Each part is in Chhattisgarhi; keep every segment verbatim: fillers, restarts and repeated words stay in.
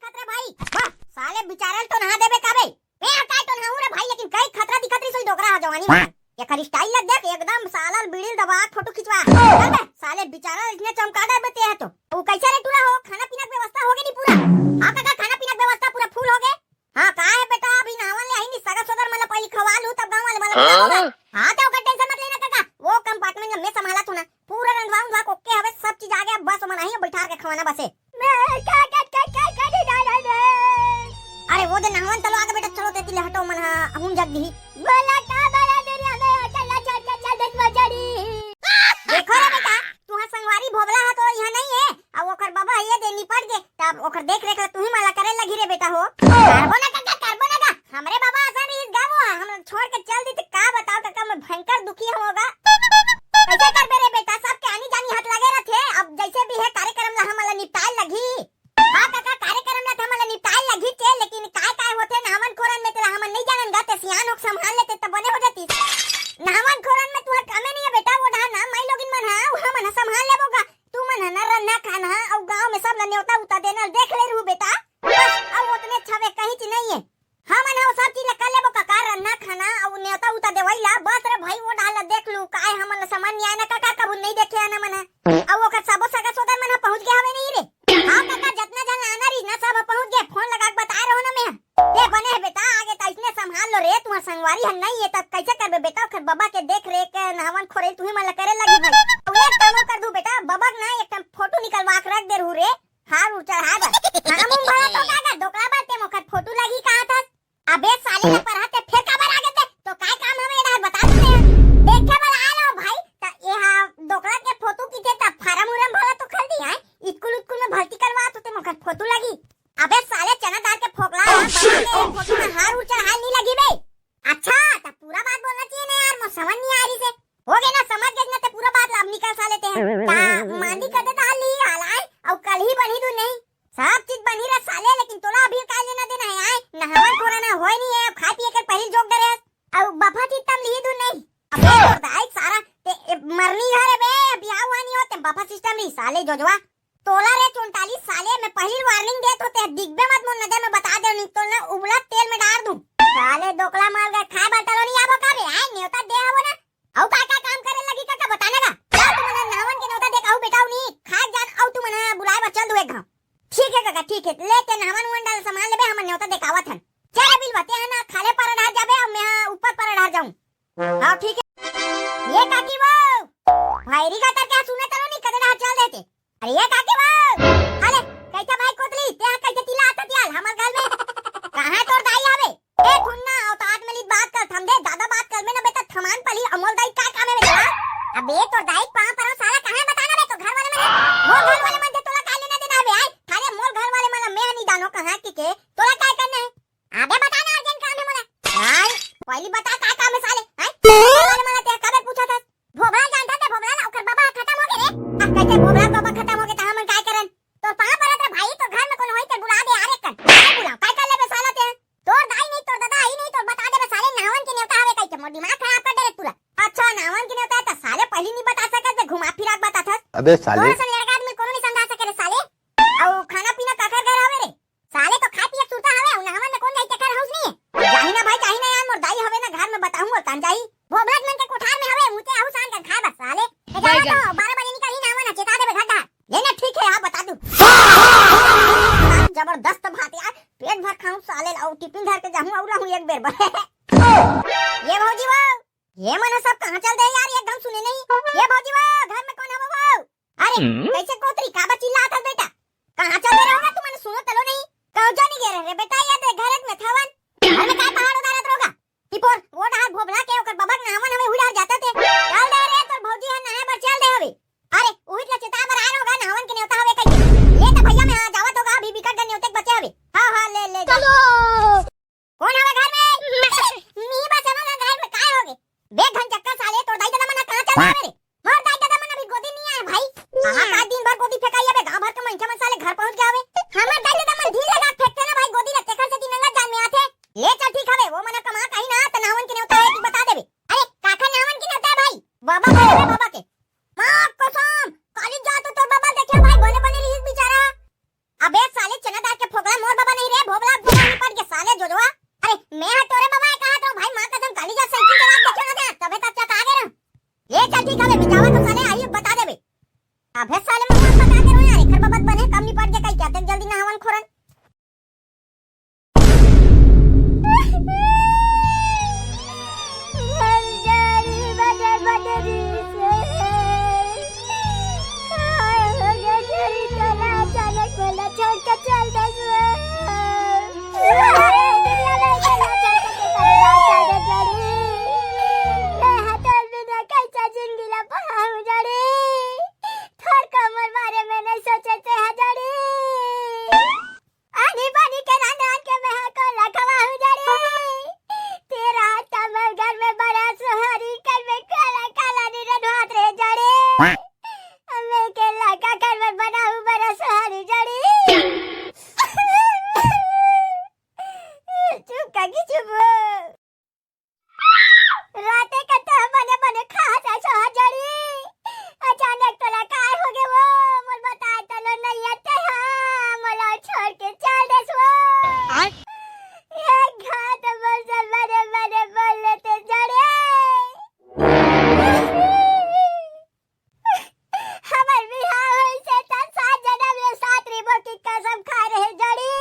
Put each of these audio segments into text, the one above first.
अरे भाई, वाह, साले बिचारल तो नहा देबे काबे। मैं हर काय तो नहाऊं रे भाई, लेकिन कई खतरा दिखत रही सोई डोकरा ह जवानी में। एकर स्टाइल लग देख, एकदम सालल बीड़ील दबा फोटो खिंचवा। चल बे, साले बिचारल इसने चमका देबे ते है तो। वो कैसे रे टूरा हो, खाना पीना के व्यवस्था हो गई नहीं पूरा? हाँ काका, खाना पीना के व्यवस्था पूरा फुल हो गए। हाँ, का है बेटा, अभी नहावन ले आई नी, सगा सोदर मन ला पहिली खवा लू, तब गाँव वाले मन ला खवावा। हाँ, तो ओकर टेंशन मत लेना काका, वो कंपार्टमेंट ला मैं संभाला तू ना, पूरा रंधवा उंधवा के ओके हवे, सब चीज आ गया, बस मन आई बैठा के खवाना बसे। मैं का, का, का, का, का, का, का, का, अरे वो दे नहावन तलो आगे बेटा, चलो तेती ले हटो मन हा, हम जग दी। बोला का बड़ा दुनिया में चल, चल, चल, चल, देख मजरी। देखो रे बेटा, तुहार संगवारी भोबला हा तो यहाँ नहीं है, अब ओकर बाबा ये दे निपट गे, तब ओकर देख रेख ला तुही मन ला करे लगी रे बेटा हो। करबो ना काका, करबो ना का, हमरे बाबा असन रहिस गा वो, हम छोड़ के चल दी त का बताओ काका, मैं भयंकर दुखी होगा। कैसे करबे रे बेटा, सबके आनी जानी हाथ लगे रथे, अब जैसे भी है कार्यक्रम ला हमन ला निपटाए लगी। हाँ काका, कार्यक्रम ला त हमन ला निपटाए लगी चे, लेकिन काय काय होथे नहावन खोरन में तेला हमन नहीं जानन गा, ते सियान होके संभाल लेते त बने हो जाती। नहावन खोरन में तुहर कामे नहीं है बेटा, वो डहा ना माई लोगिन मन हा, वो हमन हा संभाल लेबो गा। तू मन हा ना रंधना खाना अउ गाँव में सब ला नेवता उता देना देख ले रहू बेटा। बस, अउ ओतने छवे कहीं चीज नहीं है। हमन हा वो सब चीज ला कर लेबो काका, रंधना खाना अउ नेवता उता देवई ला। बस रे भाई, वो डहा ला देख लू, काय हमन ला समझ नहीं आए ना काका, कभू नहीं देखे आना मन हा। अउ ओकर सबो सगा सोदर मन हा पहुँच गया हवे नहीं रे। हाँ काका, जतना जन आना रही ना, सब पहुँच गए। फोन लगा के बताए रहो ना मैं। ते बने है बेटा, आगे त इसने संभाल लो रे, तुम्हार संगवारी हन नहीं है, तब कैसे करबे बेटा, ओकर बाबा के देख रेख, नहावन खोरई तुही मन ला करे लगी भाई। तू एक काम कर दू बेटा, बाबा के ना एक ठन फोटो निकलवा के रख दे रहू रे, हार उर चढ़ाए बर। हाँ मुंह भला तो का कर, डोकरा बर ते मोकर फोटो लगी कहा था। अबे साले का परहा ते फेर काबर आ गेते? तो काय काम हवे एला बता दे। देखे बर आ लो भाई, त एहा डोकरा के फोटो की थे त फार्म उरम भला तो खल दी है, स्कूल उस्कूल में भर्ती करवा तो ते मोकर फोटो लगी। अबे साले चना दाल के फोकला, बाबा के फोटो में हार उर चढ़ाए नहीं लगी बे। अच्छा, त पूरा बात बोलना चाहिए ना यार, मो समझ नहीं आ रही से। हो गए ना, समझ गए ना, ते पूरा बात ला अब निकल साले ते। ता मांदी कर दे दाल ली हाल आए, अउ कल ही बनी दू नहीं। सब चीज बनी रह साले, लेकिन तोला अभी काय लेना देना है आए? नहावन खोरना होय नहीं है, अब खाए पिए के पहिली जोक डरे। अउ बफा चित्तम ली दू नहीं। अबे तोर दाई सारा, ते ए, मरनी घर है बे, बियाह हुआ नहीं होते, बफा सिस्टम ली साले जोजवा। तोला रे चोंटाली साले, मैं पहिली वार्निंग देत होते, दिखबे मत मोर नजर में, बता दे नहीं तो ना उबला तेल में डाल दूं। साले डोकला मार गए, खाए बर तलो नहीं आबो का बे? आए नेवता दे आवो ना। अउ का का काम करे लगी का, का बताने का? जा तू मन नहावन के नेवता देख, अउ बेटा नहीं, खाए जान, अउ तू मन बुलाए बर चल दू एक घाव। ठीक है काका, ठीक है, ले ते नहावन उहावन डाल सामान लेबे, हमन नेवता देखावत हन। चल बिल बते है ना, खाले पारा डहर जाबे, अउ मैं ऊपर पारा डहर जाऊं। हाँ ठीक है। ये काकी वो, भैरी का तरके सुने तलो नहीं, कदे डहर चल देते। अरे ये काकी बा, अरे कैसे भाई कोतली, ते कैसे चिल्ला आता त्याल हमर घर में? कहाँ तोर दाई आवे? ए फुन्ना, औतात में लीत बात कर, थम दे, ज्यादा बात कर में ना बेटा, थमान पली, अमोल दाई का काम है बेटा? अबे तोर दाई पाँव परो साला कहाँ है बताना बे, तो घर वाले मन, मोर घर वाले मन से तोला काय लेना देना है बे, आय? थारे मोर घर वाले मन मैं नहीं जानो कहाँ की के, तोला काय करना है? अबे बता ना, अर्जेंट काम है मोला। हाँ, पहली बता का काम है साले? हाँ? बोले मोला ते काबर पूछा था? भोभला जानता ते भोभला ला ओकर बाबा खत्म हो गए रे। अब कैसे भोभला बाबा खत्म हो गए त हमन काय करन? तो पाँव परत रे भाई, तो घर में कौन होई ते बुला दे यार एक कन। काय बुलाओ? काय कर लेबे साला ते? तोर दाई नहीं, तोर दादा आई नहीं, तोर बता देबे साले नहावन के नेवता हवे कहि के मोर दिमाग खराब कर दे रे पूरा। अच्छा नहावन के नेवता है त साले पहली नहीं बता सकत बे, घुमा फिरा के बता थस। अबे साले। तोर सन लड़का आदमी कोनो नहीं समझा सके रे साले। अउ खाना पीना काकर घर हवे रे? साले तो खाए पिए सुरता हवे, अउ नहावन में कौन जाई तेकर हाउस नहीं है। जाही ना भाई, जाही ना यार, मोर दाई हवे ना घर में बताहूं, अउ तान जाही। भोभला मन के कोठार में हवे, मुते आहू सान कर खाए बस साले। ए, जाना तो बारह बजे निकल ही नहावन, चेता देबे घर डहर। ले ना, ठीक है, आप बता दू। जबरदस्त बात यार, पेट भर खाऊं साले, अउ टिफिन धर के जाहूं, अउ लाहूं एक बेर बर। ये भौजी वो, ये मन सब कहाँ चल दे यार, एकदम सुने नहीं। ये भौजी वो, घर में कौन हवे वो? अरे, हम्म? कैसे कोतरी, काबर चिल्लात हस बेटा? कहाँ चले रहोगा तुमन, सुनो तलो नहीं। कहूँ जा नहीं गए रे बेटा, ये दे घर में थावन। घर में काय पहाड़ उतारत रहोगा? टिपोर, वो डहर भोभला के ओकर बबक नहावन हवे, हुई डहर जाता थे। चल दे रे, तोर भौजी है नहाए बर चल दे हवे। अरे, उहित ला चेता बर आए रहोगा, नहावन के नेवता हवे कहिके। ले त भैया मैं आ जावत होगा, अभी बिकट गन नेवते के बचे हवे। हाँ, हाँ, ले, ले, जा। चलो। कौन हवे घर में? मी बस हवे घर में, काय होगे? बे घन चक्कर साले, तोर दाई ददा मन कहाँ चल हवे रे? मोर दाई ददा मन अभी गोदी नहीं आए भाई। कहाँ का दिन भर गोदी फेंकाई अबे, गांव भर के मनखे मन साले घर पहुंच गए हवे। हमर दुनिया में अकेला छोड़ के तोर बिना कैसा जिंदगी ला पहाहूं जड़ी। थोर कमर बारे में नहीं सोचे ते हा जड़ी। आनी बानी के रांध रांध के मैं हा कोला खवाहूं जड़ी। तेरा हाथ का मैं घर में बड़ा सुहारी कर में काला काला नीरन हाथ रे जड़ी। मैं के लगा कर में बनाहूं बड़ा सुहारी जड़ी। चुप काकी चुप। राते के तो बने बने खा जा सो जड़ी। अचानक तोला काय हो गे वो? मोर बताय तलो नहीं आते हा। मोला छोड़ के चल देस वो। आय? ये घाट बोल से बने बने बोल लेते जड़ी। हमर बिहाव होइस हे त सात जनम ले साथ रहिबो की कसम खाय रहे जड़ी।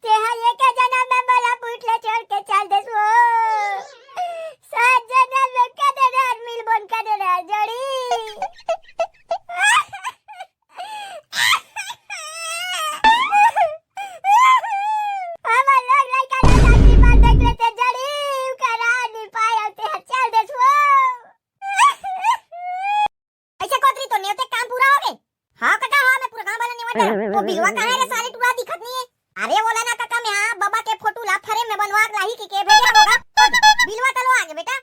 तेहा एके जनम में मोला बूट ले छोड़ के चल देस वो। सात जनम में कदे डहर मिलबोन कदे डहर जड़ी। हमर लोग लइका ला साथ रहिबो देख लेते जड़ी। करा नहीं पाय अउ तेहा चल देस वो। ऐसे कोतरी तो नेवते काम पूरा हो गए। हाँ काका, हाँ, मैं पूरा गांव वाला नेवत डाला। वो बिलवा कहाँ है रे साले, टुरा दिखत नहीं है। अरे बोला ना काका, मैं हाँ बाबा के फोटो ला फ्रेम में बनवा के लाही के, के भेजा होगा। बिलवा तलो आगे बेटा,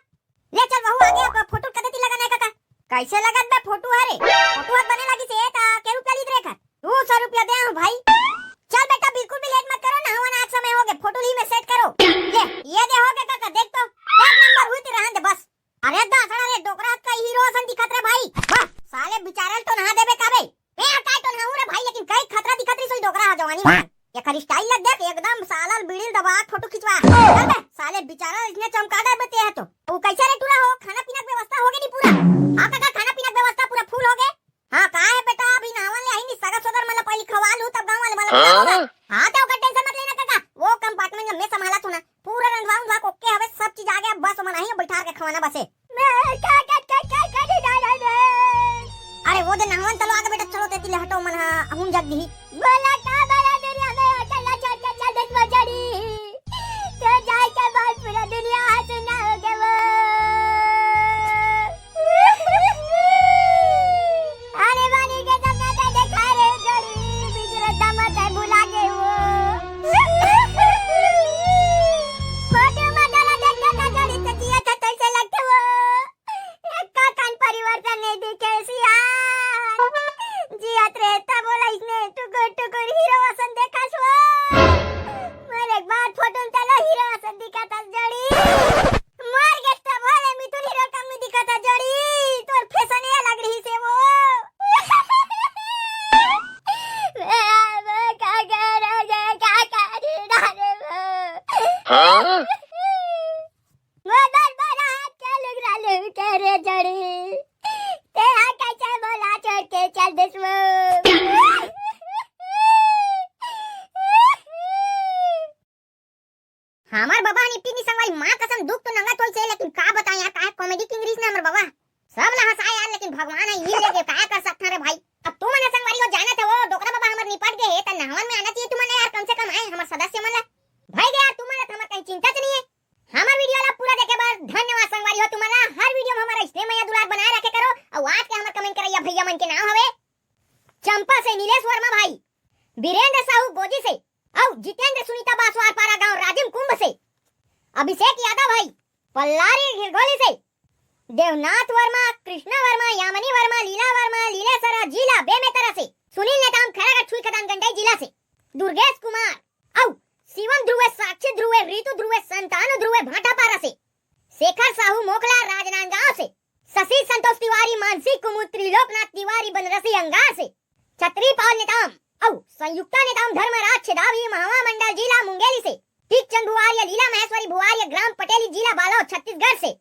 ले चल वहू आगे। अब फोटो कदे ती लगाना है काका? कैसे लगत बे फोटो हरे? फोटो हत बने लगी से ता के रुपया लीत रे का? दो सौ रुपया दे हूँ भाई। चल बेटा, बिल्कुल भी लेट मत करो, नहावन आज समय हो गए, फोटो ली में सेट करो। ले, ये दे हो गए काका, देख तो, एक नंबर हुई ती, रहन दे बस। अरे दासड़ा रे, डोकरा हत का हीरो असन दिखत रे भाई। वाह, साले बिचारल तो नहा देबे काबे। मैं हटाय तो नहाऊं रे भाई, लेकिन कई खतरा दिखत रही सोई डोकरा हा जवानी में। एकर स्टाइल लग देख, एकदम सालल बीड़ील दबा फोटो खिंचवा। चल बे, साले बिचारल इसने चमका देबे ते है तो। वो कैसे रे टूरा हो, खाना पीना के व्यवस्था हो गई नहीं पूरा? हाँ काका, खाना पीना के व्यवस्था पूरा फुल हो गए। हाँ, का है बेटा, अभी नहावन ले आई नहीं, सगा सोदर मतलब पहले खवा लू, तब गाँव वाले मतलब हाँ? खवाओगा। हाँ, तो ओकर टेंशन मत लेना काका, वो कंपार्टमेंट में मैं संभाला तू ना, पूरा रंधवा उंधवा के ओके हवे, सब चीज आ गया, बस मन आई बैठा के खवाना बसे। मैं का, का, का, का, का नहीं डाला रे? अरे वो दे नहावन तलो आगे बेटा, चलो तेती ले हटो मन हा, हम जग दी। बोला का बड़ा दुनिया में अकेला छोड़ के चल देस वो जड़ी। तो जाय के बाद पूरा दुनिया हा सुन्ना हो गए वो। आने वाली के सपना ते देखा रे जड़ी, बिच रस्ता में ते भुला गए वो। फोटो में डाला देखा था जड़ी, तो जिया था तैसे लगते वो। एक का कान परिवर्तन नहीं दिखे सियान। जियत रे तब बोला इसने टुकुर टुकुर हीरो असन देखा सो। मर एक बार फोटो में तलो हीरो असन दिखा था जड़ी। मर गए तब बोले मिथुन हीरो कम नहीं दिखा था जड़ी। तोर फैशन ये लग रही से वो। मैं, मैं का कह रहा है, क्या कह रही डाले वो। हाँ? वो बार बार हाथ के लुगरा लुग के रे जड़ी। ते हा कैसे बोला छोड़ के चल देस वो। हमार बाबा निपटी नहीं संगवारी, माँ कसम दुख तो नंगा तोल से, लेकिन का बताएं यार, काहे कॉमेडी किंग रहीस ना हमार बाबा। सब ला हंसाए यार, लेकिन भगवान है, ये लेके का कर सकता रे भाई। अब तुमन संगवारी हो जाना था वो डोकरा बाबा हमार निपट गए, त नहावन में आना चाहिए तुमन यार, कम से कम आए हमार सदस्य मन ला। भाई यार तुमन ला तो हमार कहीं चिंता तो नहीं है। हमार वीडियो ला पूरा देखे बर धन्यवाद संगवारी हो तुमन ला। हर वीडियो में हमारा स्नेह मया दुलार बनाए रखे करो। और आज के हमार कमेंट करैया भैया मन के नाम हवे चंपा से नीलेश वर्मा भाई, बीरेंद्र साहू गोजी से, और जितेंद्र सुनीता बासवार पारा गांव राजिम कुंभ से, अभिषेक यादव भाई पल्लारी घिरघोली से, देवनाथ वर्मा, कृष्णा वर्मा, यामिनी वर्मा, लीला वर्मा, लीलेसरा जिला बेमेतरा से, सुनील नेताम खैरागढ़ छुईखदान गंडई जिला से, दुर्गेश कुमार, अउ शिवम ध्रुवे, साक्षी ध्रुवे, रितु ध्रुवे, संतान ध्रुवे भाटापारा से, शेखर साहू मोखला राजनांदगांव से, शशि संतोष तिवारी, मानसी कुमुद, त्रिलोकनाथ तिवारी बनरसी अंगार से, छत्री पाल नेताम अउ संयुक्ता नेताम धर्मराज छेदावी महावा मंडल जिला मुंगेली से, टीकचंद भुआर्य लीला महेश्वरी भुआर्य ग्राम पटेली जिला बालोद छत्तीसगढ़ से,